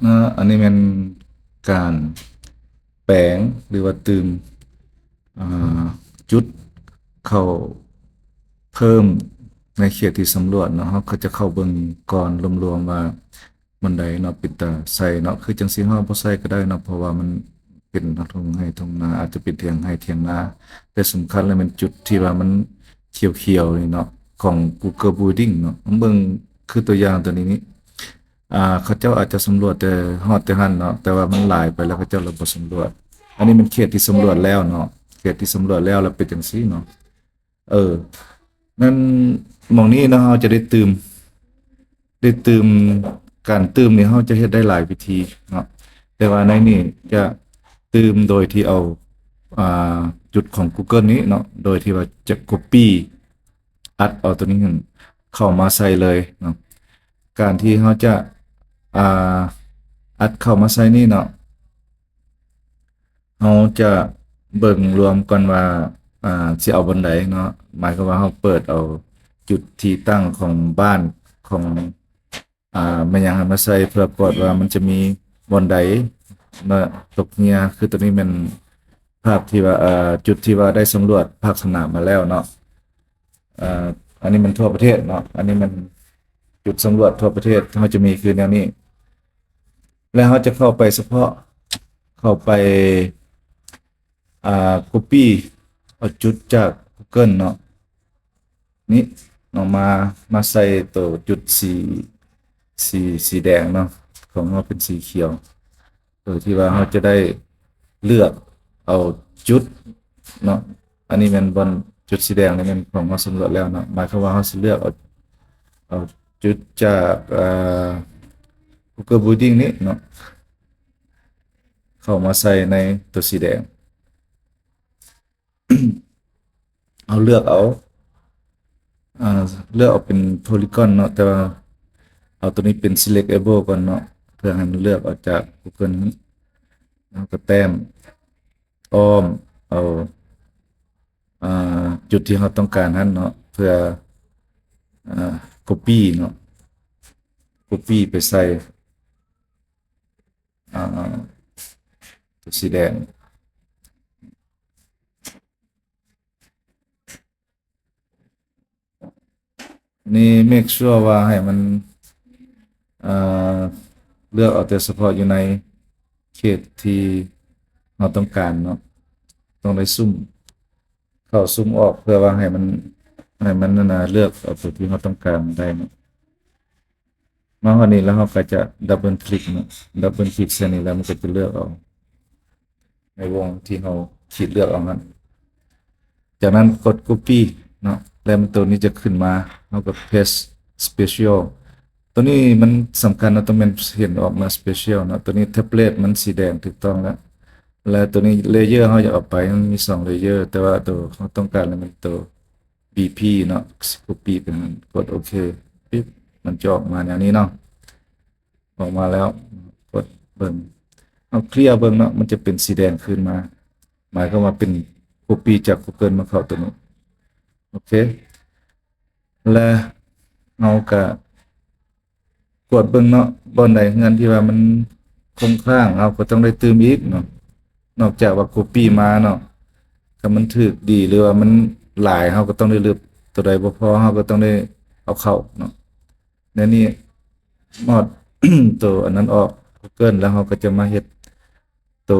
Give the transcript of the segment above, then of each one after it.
ເນາະ ອັນນີ້ແມ່ນການແປງ ຫຼືວ່າຕື່ມ ອ່າ ຈຸດເຂົ້າເພີ່ມໃນເຂດທີ່ສຳຫຼວດເນາະ. ເຮົາກໍຈະເຂົ້າເບິ່ງກ່ອນລວມໆວ່າບ່ອນໃດເນາະ ເປັນຕາໃສ່ເນາະ. ຄືຈັ່ງຊີ້ເຮົາບໍ່ໃສ່ກໍໄດ້ເນາະ ເພາະວ່າມັນເປັນທົ່ງໄຮ່ທົ່ງນາ ອາດຈະເປັນຖຽງໄຮ່ຖຽງນາ, ແຕ່ສຳຄັນແລ້ວແມ່ນຈຸດທີ່ວ່າມັນຂຽວໆນີ້ເນາະ ຂອງ Google Building ເນາະ. ເບິ່ງຄືຕົວຢ່າງຕົວນີ້ນີ້ ອ່າ ເຂົາເຈົ້າອາດຈະສຳຫຼວດແຕ່ຮອດແຕ່ຫັ້ນເນາະ ແຕ່ວ່າມັນຫຼາຍໄປແລ້ວ ເຂົາເຈົ້າລະບໍ່ສຳຫຼວດ. ອັນນີ້ແມ່ນເຂດທີ່ສຳຫຼວດແລ້ວເນາະ ເຂດທີ່ສຳຫຼວດແລ້ວ ລະເປັນຈັ່ງຊີ້ເນາະ. ເອີ ນັ້ນ ໝ່ອງນີ້ເນາະ ເຮົາຈະໄດ້ຕື່ມ ໄດ້ຕື່ມ ການຕື່ມນີ້ເຮົາຈະເຮັດໄດ້ຫຼາຍວິທີເນາະ ແຕ່ວ່າໃນນີ້ຈະຕື່ມໂດຍທີ່ເອົາ ອ່າ ຈຸດຂອງ Google ນີ້ເນາະ ໂດຍທີ່ວ່າຈະ copy ອັດເອົາຕົວນີ້ຫັ້ນເຂົ້າມາໃສ່ເລີຍເນາະ. ການທີ່ເຮົາຈະ ອ່າ ອັດເຂົ້າມາໃສ່ນີ້ເນາະ ເຮົາຈະເບິ່ງລວມກ່ອນວ່າ ອ່າ ຊິເອົາບ່ອນໃດເນາະ. ໝາຍຄວາມວ່າເຮົາເປີດເອົາຈຸດທີ່ຕັ້ງຂອງບ້ານຂອງ ອ່າ ແມ່ນຫຍັງຫັ້ນມາໃສ່ ເພື່ອກວດວ່າມັນຈະມີບ່ອນໃດມາຕົກເຫຍື່ອ. ຄືຕົວນີ້ແມ່ນພາບທີ່ວ່າ ເອີ ຈຸດທີ່ວ່າໄດ້ສຳຫຼວດພາກສະໜາມມາແລ້ວເນາະ. ເອີ ອັນນີ້ແມ່ນທົ່ວປະເທດເນາະ ອັນນີ້ແມ່ນຈຸດສຳຫຼວດທົ່ວປະເທດ ເຮົາຈະມີຄືແນວນີ້ ແລ້ວເຮົາຈະເຂົ້າໄປສະເພາະ ເຂົ້າໄປ ອ່າ copy ເອົາຈຸດຈາກ Google ເນາະ ນີ້ເນາະ ມາ ມາໃສ່ໂຕຈຸດສີ ສີ ສີແດງເນາະ ຂອງເຮົາເປັນສີຂຽວ ໂດຍທີ່ວ່າເຮົາຈະໄດ້ເລືອກເອົາຈຸດເນາະ. ອັນນີ້ແມ່ນບ່ອນຈຸດສີແດງນີ້ແມ່ນຂອງເຮົາສຳຫຼວດແລ້ວເນາະ ໝາຍຄວາມວ່າເຮົາຊິເລືອກເອົາ ເອົາຈຸດຈາກ ເອີ Google Building ນີ້ເນາະ ເຂົ້າມາໃສ່ໃນໂຕສີແດງ. ເຮົາເລືອກເອົາ ເອີ ເລືອກເອົາເປັນ polygon ເນາະ ແຕ່ວ່າເອົາໂຕນີ້ເປັນ selectable ກ່ອນເນາະ ເພື່ອໃຫ້ມັນເລືອກອອກຈາກ Google ເຮົາກໍແຕ້ມອ້ອມເອົາ ອ່າ ຈຸດທີ່ເຮົາຕ້ອງການຫັ້ນເນາະ ເພື່ອ ອ່າ copy ເນາະ copy ໄປໃສ່ ອ່າ ຕົວສີແດງ. ນີ້ make sure ວ່າໃຫ້ມັນ ເອີ ເລືອກເອົາແຕ່ສະເພາະຢູ່ໃນເຂດທີ່ເຮົາຕ້ອງການເນາະ ຕ້ອງໄດ້ຊູມເຂົ້າຊູມອອກ ເພື່ອວ່າໃຫ້ມັນ ໃຫ້ມັນນັ້ນນະ ເລືອກເອົາຕົວທີ່ເຮົາຕ້ອງການໄດ້ເນາະ. ມາຮອດນີ້ແລ້ວເຮົາກໍຈະ double click ເນາະ double click ໃສ່ນີ້ແລ້ວມັນກໍຈະເລືອກເອົາໃນວົງທີ່ເຮົາຂີດເລືອກເອົາຫັ້ນ. ຈາກນັ້ນກົດ copy ເນາະ ແລ້ວໂຕນີ້ຈະຂຶ້ນມາ ເຮົາກໍ paste special ໂຕນີ້ມັນສຳຄັນເນາະ ຕ້ອງແມ່ນເຫັນອອກມາ special ເນາະ. ໂຕນີ້ template ມັນສີແດງຖືກຕ້ອງແລ້ວ ແລ້ວໂຕນີ້ layer ເຮົາຢາກເອົາໄປ ມັນມີສອງ layer ແຕ່ວ່າໂຕເຮົາຕ້ອງການແລ້ວແມ່ນໂຕ ບີພີ ເນາະ copy ໄປຫັ້ນ ກົດໂອເຄ ປິບ ມັນຈະອອກມາແນວນີ້ເນາະ. ອອກມາແລ້ວ ກົດເບິ່ງ ເຮົາ clear ເບິ່ງເນາະ ມັນຈະເປັນສີແດງຄືນມາ ໝາຍຄວາມວ່າເປັນ copy ຈາກ Google ມາເຂົ້າໂຕນີ້. ໂອເຄ ແລະເຮົາກະກວດເບິ່ງເນາະ ບ່ອນໃດເຮືອນທີ່ວ່າມັນຄົງຄ້າງ ເຮົາກໍຕ້ອງໄດ້ຕື່ມອີກເນາະ. ນອກຈາກວ່າ copy ມາເນາະ ຄັນມັນຖືກດີ ຫຼືວ່າມັນຫຼາຍ ເຮົາກໍຕ້ອງໄດ້ລຶບ ໂຕໃດບໍ່ພໍ ເຮົາກໍຕ້ອງໄດ້ເອົາເຂົ້າເນາະ. ແນວນີ້ ມອດ ໂຕອັນນັ້ນອອກ Google ແລ້ວເຮົາກໍຈະມາເຮັດໂຕ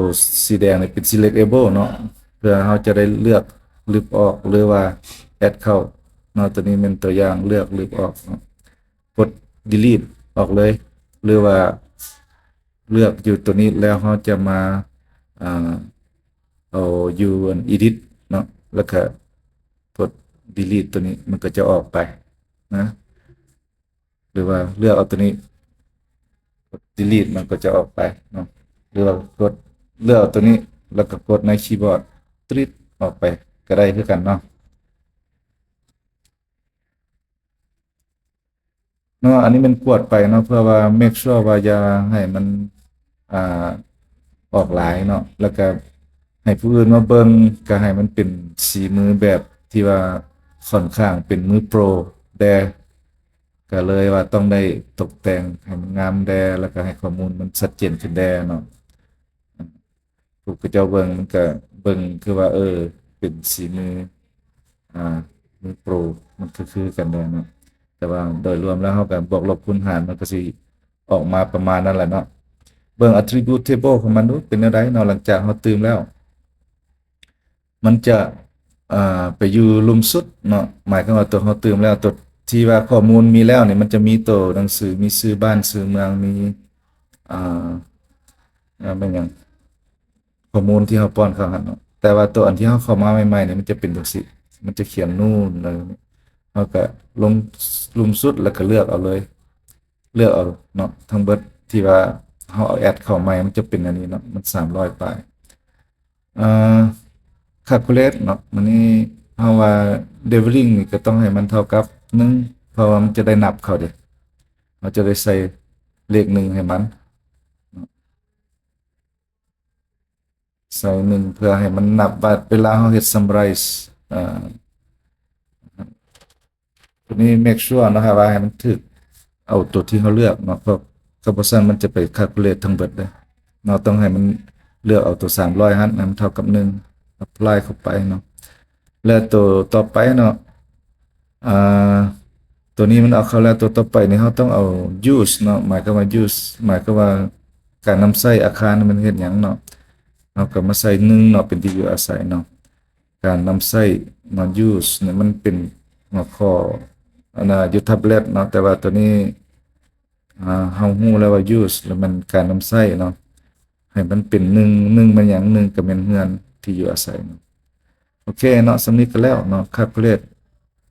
ສີແດງນີ້ເປັນ selectable ເນາະ ເພື່ອເຮົາຈະໄດ້ເລືອກລຶບອອກ ຫຼືວ່າ add ເຂົ້າເນາະ. ໂຕນີ້ແມ່ນຕົວຢ່າງເລືອກລຶບອອກເນາະ ກົດ delete ອອກເລີຍ ຫຼືວ່າເລືອກຢູ່ໂຕນີ້ ແລ້ວເຮົາຈະມາ ອ່າ ເອົາຢູ່ອັນ edit ເນາະ ແລ້ວກະກົດ delete ໂຕນີ້ ມັນກໍຈະອອກໄປນະ. ຫຼືວ່າເລືອກເອົາໂຕນີ້ ກົດ delete ມັນກໍຈະອອກໄປເນາະ ຫຼືວ່າກົດ ເລືອກເອົາໂຕນີ້ ແລ້ວກໍກົດໃນຄີບອດ delete ອອກໄປກໍໄດ້ຄືກັນເນາະ ເນາະ. ອັນນີ້ແມ່ນກວດໄປເນາະ ເພື່ອວ່າ make sure ວ່າຢ່າໃຫ້ມັນ ອ່າ ອອກຫຼາຍເນາະ ແລ້ວກໍໃຫ້ຜູ້ອື່ນມາເບິ່ງ ກໍໃຫ້ມັນເປັນສີມືແບບທີ່ວ່າຂ້ອນຂ້າງເປັນມືໂປຣແດ່. ກ ກໍເລີຍວ່າຕ້ອງໄດ້ຕົກແຕ່ງໃຫ້ມັນງາມແດ່ ແລ້ວກໍໃຫ້ຂໍ້ມູນມັນຊັດເຈນຂຶ້ນແດ່ເນາະ. ຜູ້ເຂົາເຈົ້າເບິ່ງ ມັນກໍເບິ່ງຄືວ່າ ເອີ ເປັນສີມື ອ່າ ມືໂປຣ ມັນຄືໆກັນແດ່ເນາະ. ແຕ່ວ່າໂດຍລວມແລ້ວ ເຮົາກໍບວກລົບຄູນຫານ ມັນກໍຊິອອກມາປະມານນັ້ນແຫຼະເນາະ. ເບິ່ງ attribute table ຂອງມັນດູ ເປັນແນວໃດເນາະ ຫຼັງຈາກເຮົາຕື່ມແລ້ວ. ມັນຈະ ອ່າ ໄປຢູ່ລຸ່ມສຸດເນາະ, ໝາຍຄວາມວ່າຕົວເຮົາຕື່ມແລ້ວ ຕົວທີ່ວ່າຂໍ້ມູນມີແລ້ວນີ້ ມັນຈະມີໂຕໜັງສື ມີຊື່ບ້ານ ຊື່ເມືອງ ມີ ອ່າ ອ່າ ແມ່ນຫຍັງ ຂໍ້ມູນທີ່ເຮົາປ້ອນເຂົ້າຫັ້ນເນາະ. ແຕ່ວ່າໂຕອັນທີ່ເຮົາເຂົ້າມາໃໝ່ໆນີ້ ມັນຈະເປັນຈັ່ງຊີ້ ມັນຈະຂຽນນູນ ແລ້ວເຮົາກໍລົງລຸ່ມສຸດ ແລ້ວກໍເລືອກເອົາເລີຍ ເລືອກເອົາເນາະ ທັງເບິດທີ່ວ່າເຮົາເອົາ add ເຂົ້າໃໝ່ ມັນຈະເປັນອັນນີ້ເນາະ ມັນສາມຮ້ອຍປາຍ. ເອີ calculate ເນາະ ມື້ນີ້ເຮົາວ່າ leveling ນີ້ກໍຕ້ອງໃຫ້ມັນເທົ່າກັບໜຶ່ງ ເພາະວ່າມັນຈະໄດ້ນັບເຂົ້າເດ້ ເຮົາຈະໄດ້ໃສ່ເລກໜຶ່ງໃຫ້ມັນເນາະ ໃສ່ໜຶ່ງ ເພື່ອໃຫ້ມັນນັບວ່າເວລາເຮົາເຮັດ summarize ເອີ ຕົວນີ້ make sure ເນາະ ໃຫ້ວ່າໃຫ້ມັນຖືກ ເອົາຕົວທີ່ເຮົາເລືອກເນາະ ເພາະຄັນບໍ່ຊັ້ນມັນຈະໄປ calculate ທັງເບິດເດ້ເນາະ. ຕ້ອງໃຫ້ມັນເລືອກເອົາຕົວສາມຮ້ອຍຫັ້ນ ໃຫ້ມັນເທົ່າກັບໜຶ່ງ apply ເຂົ້າໄປເນາະ. ແລ້ວຕົວຕໍ່ໄປເນາະ ອ່າ ຕົວນີ້ມັນເອົາເຂົ້າແລ້ວ ຕົວຕໍ່ໄປນີ້ເຮົາຕ້ອງເອົາ use ເນາະ ໝາຍຄວາມວ່າ use ໝາຍຄວາມວ່າການນຳໃຊ້ອາຄານມັນເຮັດຫຍັງເນາະ. ເຮົາກໍມາໃສ່ໜຶ່ງເນາະ ເປັນທີ່ຢູ່ອາໄສເນາະ. ການນຳໃຊ້ເນາະ use ນີ້ມັນເປັນຫົວຂໍ້ອັນນ່າຢູ່ tablet ເນາະ ແຕ່ວ່າຕົວນີ້ ອ່າ ເຮົາຮູ້ແລ້ວວ່າ use ແລ້ວມັນການນຳໃຊ້ເນາະ ໃຫ້ມັນເປັນໜຶ່ງ ໜຶ່ງແມ່ນຫຍັງ? ໜຶ່ງກໍແມ່ນເຮືອນທີ່ຢູ່ອາໄສເນາະ. ໂອເຄເນາະ ສ່ຳນີ້ກໍແລ້ວເນາະ calculate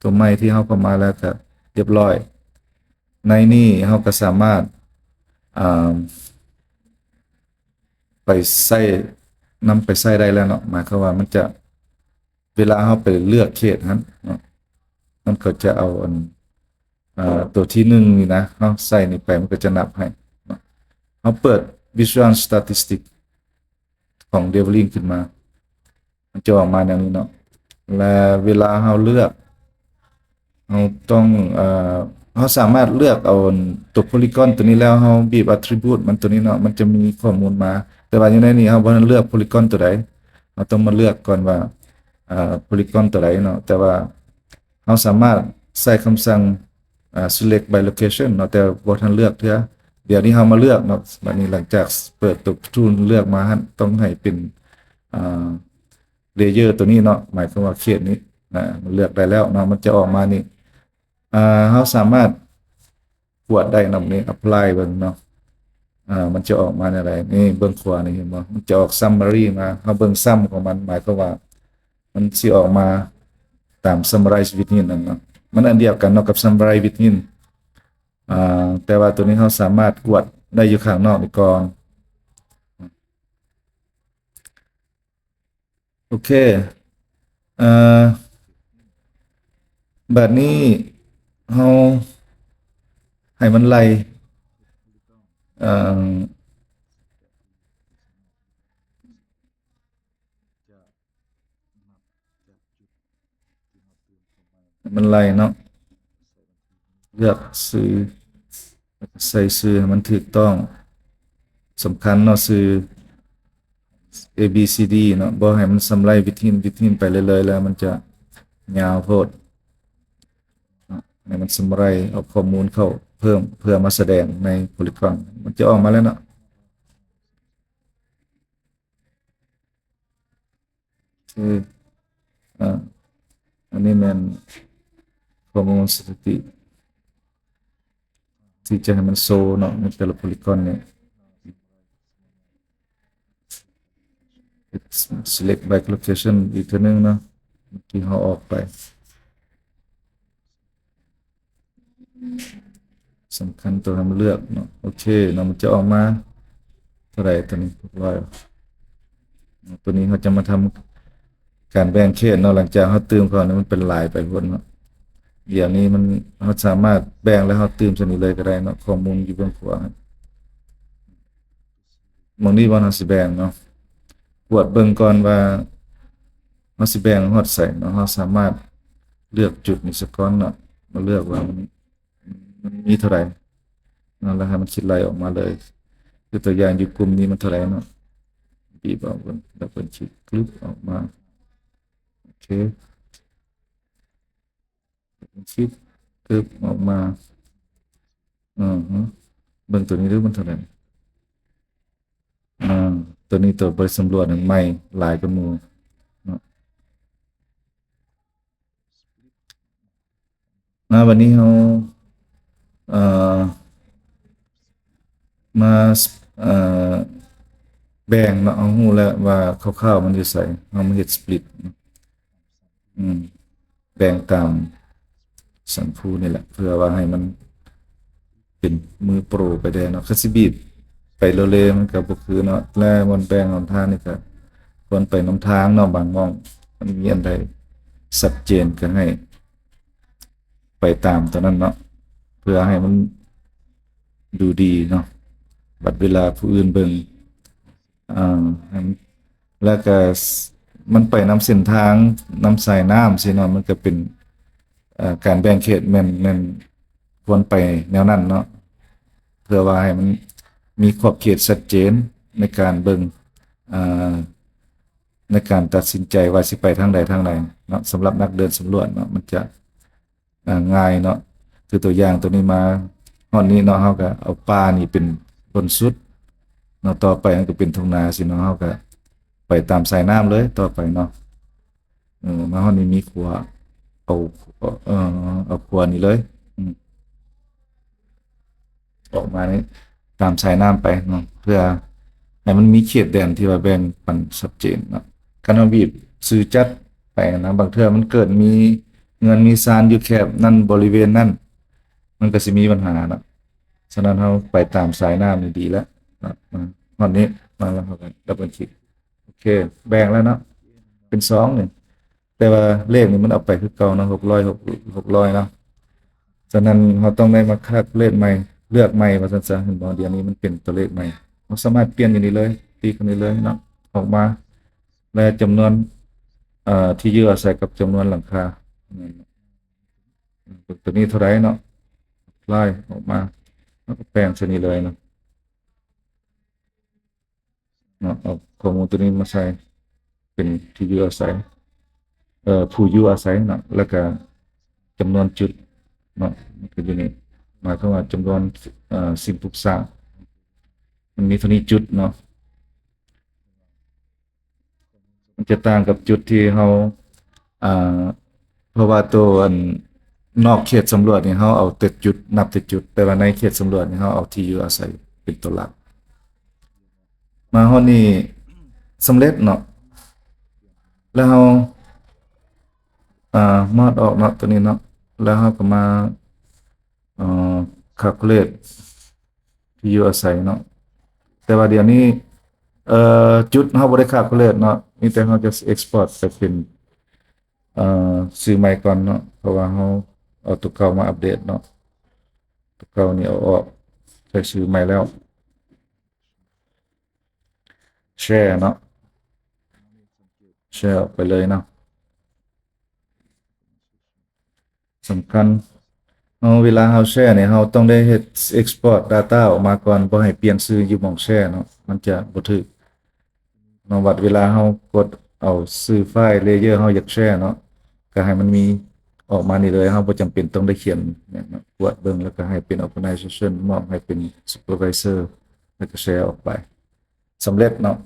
ຕົວໃໝ່ທີ່ເຮົາເຂົ້າມາແລ້ວກໍຮຽບຮ້ອຍ. ໃນນີ້ເຮົາກໍສາມາດ ອ່າ ໄປໃຊ້ ນຳໄປໃຊ້ໄດ້ແລ້ວເນາະ ໝາຍຄວາມວ່າມັນຈະ ເວລາເຮົາໄປເລືອກເຂດຫັ້ນເນາະ ມັນກໍຈະເອົາອັນ ເອີ ຕົວທີໜຶ່ງນີ້ນະ ເຮົາໃສ່ນີ້ໄປ ມັນກໍຈະນັບໃຫ້ເນາະ. ເຮົາເປີດ Visual Statistic ຂອງ Develin ຂຶ້ນມາ ມັນຈະອອກມາແນວນີ້ເນາະ. ແລະເວລາເຮົາເລືອກ ເຮົາຕ້ອງ ເອີ ເຮົາສາມາດເລືອກເອົາຕົວ Polygon ຕົວນີ້ແລ້ວ ເຮົາບີບ Attribute ມັນຕົວນີ້ເນາະ ມັນຈະມີຂໍ້ມູນມາ. ແຕ່ວ່າຢູ່ໃນນີ້ເຮົາບໍ່ທັນເລືອກ Polygon ຕົວໃດ ເຮົາຕ້ອງມາເລືອກກ່ອນວ່າ ເອີ Polygon ຕົວໃດເນາະ. ແຕ່ວ່າເຮົາສາມາດໃຊ້ຄຳສັ່ງ ອ່າ Select by Location ເນາະ ແຕ່ບໍ່ທັນເລືອກເທື່ອ. ດຽວນີ້ເຮົາມາເລືອກເນາະ ບາດນີ້ຫຼັງຈາກເປີດຕົວ Tool ເລືອກມາຫັ້ນ ຕ້ອງໃຫ້ເປັນ ອ່າ Layer ຕົວນີ້ເນາະ ໝາຍຄວາມວ່າເຂດນີ້ນະ ມັນເລືອກໄດ້ແລ້ວເນາະ ມັນຈະອອກມານີ້. ອ່າ ເຮົາສາມາດກວດໄດ້ນຳນີ້ Apply ເບິ່ງເນາະ ອ່າ ມັນຈະອອກມາແນວໃດ. ນີ້ເບິ່ງຂວານີ້ເຫັນບໍ່ ມັນຈະອອກ Summary ມາ ເຮົາເບິ່ງ Sum ຂອງມັນ ໝາຍຄວາມວ່າມັນຊິອອກມາຕາມ Summarize Within ນັ້ນເນາະ ມັນອັນດຽວກັນເນາະກັບ Summarize Within ອ່າ ແຕ່ວ່າຕົວນີ້ເຮົາສາມາດກວດໄດ້ຢູ່ຂ້າງນອກນີ້ກ່ອນ. ໂອເຄ ເອີ ບາດນີ້ເຮົາໃຫ້ມັນໄລ່ ເອີ ໃຫ້ມັນໄລ່ເນາະ ເລືອກຊື່ ໃສ່ຊື່ໃຫ້ມັນຖືກຕ້ອງ ສຳຄັນເນາະ ຊື່ A B C D ເນາະ ບໍ່ໃຫ້ມັນ Summarize Within Within ໄປເລື້ອຍໆ ແລ້ວມັນຈະຍາວໂພດເນາະ. ໃຫ້ມັນ Summarize ເອົາຂໍ້ມູນເຂົ້າເພີ່ມ ເພື່ອມາສະແດງໃນ Polygon ມັນຈະອອກມາແລ້ວເນາະ. ຄື ອ່າ ອັນນີ້ແມ່ນຂໍ້ມູນສະຖິຕິ ທີ່ຈະໃຫ້ມັນໂຊເນາະ ໃນແຕ່ລະ Polygon ນີ້ Select by Location ອີກເທື່ອໜຶ່ງເນາະ ທີ່ເຮົາອອກໄປ. ສຳຄັນຕົວໃຫ້ມັນເລືອກເນາະ. ໂອເຄເນາະ ມັນຈະອອກມາເທົ່າໃດ ຕົວນີ້ ຫົກຮ້ອຍ. ຕົວນີ້ເຮົາຈະມາທຳການແບ່ງເຂດເນາະ ຫຼັງຈາກເຮົາຕື່ມເຂົ້ານີ້ ມັນເປັນຫຼາຍໄປໂພດເນາະ. ດຽວນີ້ມັນ ເຮົາສາມາດແບ່ງ ແລ້ວເຮົາຕື່ມໃສ່ນີ້ເລີຍກໍໄດ້ເນາະ ຂໍ້ມູນຢູ່ເບື້ອງຂວາ. ໝ່ອງນີ້ບ່ອນເຮົາຊິແບ່ງເນາະ ກວດເບິ່ງກ່ອນວ່າເຮົາຊິແບ່ງຮອດໃສເນາະ. ເຮົາສາມາດເລືອກຈຸດນີ້ສາກ່ອນເນາະ ມາເລືອກວ່າມັນ ມັນມີເທົ່າໃດເນາະ ແລ້ວໃຫ້ມັນຄິດໄລ່ອອກມາເລີຍ. ຄືຕົວຢ່າງຢູ່ກຸ່ມນີ້ມັນເທົ່າໃດເນາະ ບີບອອກເບິ່ງ ດັບເບິນຄລິກ ກຶບ ອອກມາ. ໂອເຄ ຄລິກ ກຶບ ອອກມາ. ອືຮຶ ເບິ່ງຕົວນີ້ດູ ມັນເທົ່າໃດ? ອາ ຕົວນີ້ຕົວບໍລິສັດສຳຫຼວດໃໝ່ຫຼາຍກວ່າໝູ່ເນາະ. ອາ ບັດນີ້ເຮົາ ເອີ ມາ ເອີ ແບ່ງເນາະ. ເຮົາຮູ້ແລ້ວວ່າຄ່າວໆມັນຢູ່ໃສ ເຮົາມາເຮັດສະປລິດເນາະ. ອືມ ແບ່ງຕາມສັນພູນີ້ແຫຼະ ເພື່ອວ່າໃຫ້ມັນເປັນມືໂປຣໄປແດ່ເນາະ. ຄັນຊິບີບໄປໂລເລມັນກໍບໍ່ຄືເນາະ ແລະ ບ່ອນແບ່ງຫົນທາງນີ້ກໍຄວນໄປນຳທາງເນາະ. ບາງໝ່ອງມັນມີອັນໃດຊັດເຈນກໍໃຫ້ໄປຕາມຕົວນັ້ນເນາະ ເພື່ອໃຫ້ມັນດູດີເນາະ ບັດເວລາຜູ້ອື່ນເບິ່ງ ອາ ແລ້ວກະ ມັນໄປນຳເສັ້ນທາງ ນຳສາຍນ້ຳຊີ້ເນາະ. ມັນກະເປັນ ເອີ ການແບ່ງເຂດແມ່ນ ແມ່ນຄວນໄປແນວນັ້ນເນາະ ເພື່ອວ່າໃຫ້ມັນມີຂອບເຂດຊັດເຈນໃນການເບິ່ງ ອາ ໃນການຕັດສິນໃຈວ່າຊິໄປທາງໃດທາງໃດເນາະ. ສຳລັບນັກເດີນສຳຫຼວດເນາະ ມັນຈະ ອ່າ ງ່າຍເນາະ. ຄືຕົວຢ່າງຕົວນີ້ມາຮອດນີ້ເນາະ ເຮົາກະເອົາປ່ານີ້ເປັນຕົ້ນສຸດເນາະ ຕໍ່ໄປມັນກະເປັນທົ່ງນາຊີ້ເນາະ ເຮົາກະໄປຕາມສາຍນ້ຳເລີຍຕໍ່ໄປເນາະ. ເອີ ມາຮອດນີ້ມີຂົວ ເອົາ ເອີ ເອົາຂົວນີ້ເລີຍ ອືມ ອອກມານີ້ ຕາມສາຍນ້ຳໄປເນາະ ເພື່ອໃຫ້ມັນມີເຂດແດນທີ່ວ່າແບ່ງປັນຊັດເຈນເນາະ. ຄັນເຮົາບີບຊື່ຈັດໄປນະ ບາງເທື່ອມັນເກີດມີເຮືອນມີຊານຢູ່ແຄບນັ້ນ ບໍລິເວນນັ້ນ ມັນກະຊິມີບັນຫາເນາະ. ສະນັ້ນເຮົາໄປຕາມສາຍນ້ຳນີ້ດີແລ້ວເນາະ. ມາຮອດນີ້ ມາແລ້ວເຮົາກະດັບເບິນຄລິກ ໂອເຄ ແບ່ງແລ້ວເນາະ ເປັນສອງນີ້. ແຕ່ວ່າເລກນີ້ມັນເອົາໄປຄືເກົ່າເນາະ ຫົກຮ້ອຍ ຫົກ ຫົກຮ້ອຍເນາະ. ສະນັ້ນເຮົາຕ້ອງໄດ້ມາຄາລເຄເລດໃໝ່ ເລືອກໃໝ່ວ່າຊັ້ນຊະ ເຫັນບໍ່? ດຽວນີ້ມັນເປັນຕົວເລກໃໝ່ ເຮົາສາມາດປ່ຽນຢູ່ນີ້ເລີຍ ຕິກເຂົ້ານີ້ເລີຍເນາະ ອອກມາ ແລະ ຈຳນວນ ເອີ ທີ່ຢູ່ອາໄສກັບຈຳນວນຫຼັງຄາ ຕົວນີ້ເທົ່າໃດເນາະ ລາຍອອກມາ ເຮົາກະແປງໃສ່ນີ້ເລີຍເນາະ. ເນາະ ເອົາຂໍ້ມູນຕົວນີ້ມາໃສ່ເປັນທີ່ຢູ່ອາໄສ ເອີ ຜູ້ຢູ່ອາໄສເນາະ ແລ້ວກະຈຳນວນຈຸດເນາະ ມັນກະຢູ່ນີ້ ໝາຍຄວາມວ່າຈຳນວນ ເອີ ສິ່ງປຸກສ້າງ ມັນມີເທົ່ານີ້ຈຸດເນາະ. ມັນຈະຕ່າງກັບຈຸດທີ່ເຮົາ ອ່າ ເພາະວ່າໂຕອັນນອກເຂດສຳຫຼວດນີ້ ເຮົາເອົາແຕ່ຈຸດ ນັບແຕ່ຈຸດ ແຕ່ວ່າໃນເຂດສຳຫຼວດນີ້ ເຮົາເອົາທີ່ຢູ່ອາໄສເປັນຕົວຫຼັກ. ມາຮອດນີ້ສຳເລັດເນາະ ແລ້ວເຮົາ ອ່າ ມອດອອກເນາະ ຕົວນີ້ເນາະ ແລ້ວເຮົາກະມາ ເອີ ຄາລເຄເລດທີ່ຢູ່ອາໄສເນາະ. ແຕ່ວ່າດຽວນີ້ ເອີ ຈຸດເຮົາບໍ່ໄດ້ຄາລເຄເລດເນາະ ມີແຕ່ເຮົາຈະເອັກສະປອດໄປເປັນ ເອີ ຊື່ໃໝ່ກ່ອນເນາະ ເພາະວ່າເຮົາເອົາໂຕເກົ່າມາອັບເດດເນາະ ໂຕເກົ່ານີ້ເອົາອອກ ໃສ່ຊື່ໃໝ່ແລ້ວ ແຊເນາະ ແຊອອກໄປເລີຍເນາະ. ສຳຄັນ ເຮົາ ເວລາເຮົາແຊນີ້ ເຮົາຕ້ອງໄດ້ເຮັດເອັກສະປອດດາຕ້າອອກມາກ່ອນ ບໍ່ໃຫ້ປ່ຽນຊື່ຢູ່ໝ່ອງແຊເນາະ ມັນຈະບໍ່ຖືກເນາະ. ບັດເວລາເຮົາກົດເອົາຊື່ໄຟລ໌ເລເຢີເຮົາຢາກແຊເນາະ ກະໃຫ້ມັນມີອອກມານີ້ເລີຍ ເຮົາບໍ່ຈຳເປັນຕ້ອງໄດ້ຂຽນຫຍັງເນາະ ກວດເບິ່ງ ແລ້ວກະໃຫ້ເປັນອໍແກໄນເຊຊັນ ມອບໃຫ້ເປັນຊູເປີໄວເຊີ ແລ້ວກະແຊອອກໄປ. ສຳເລັດເນາະ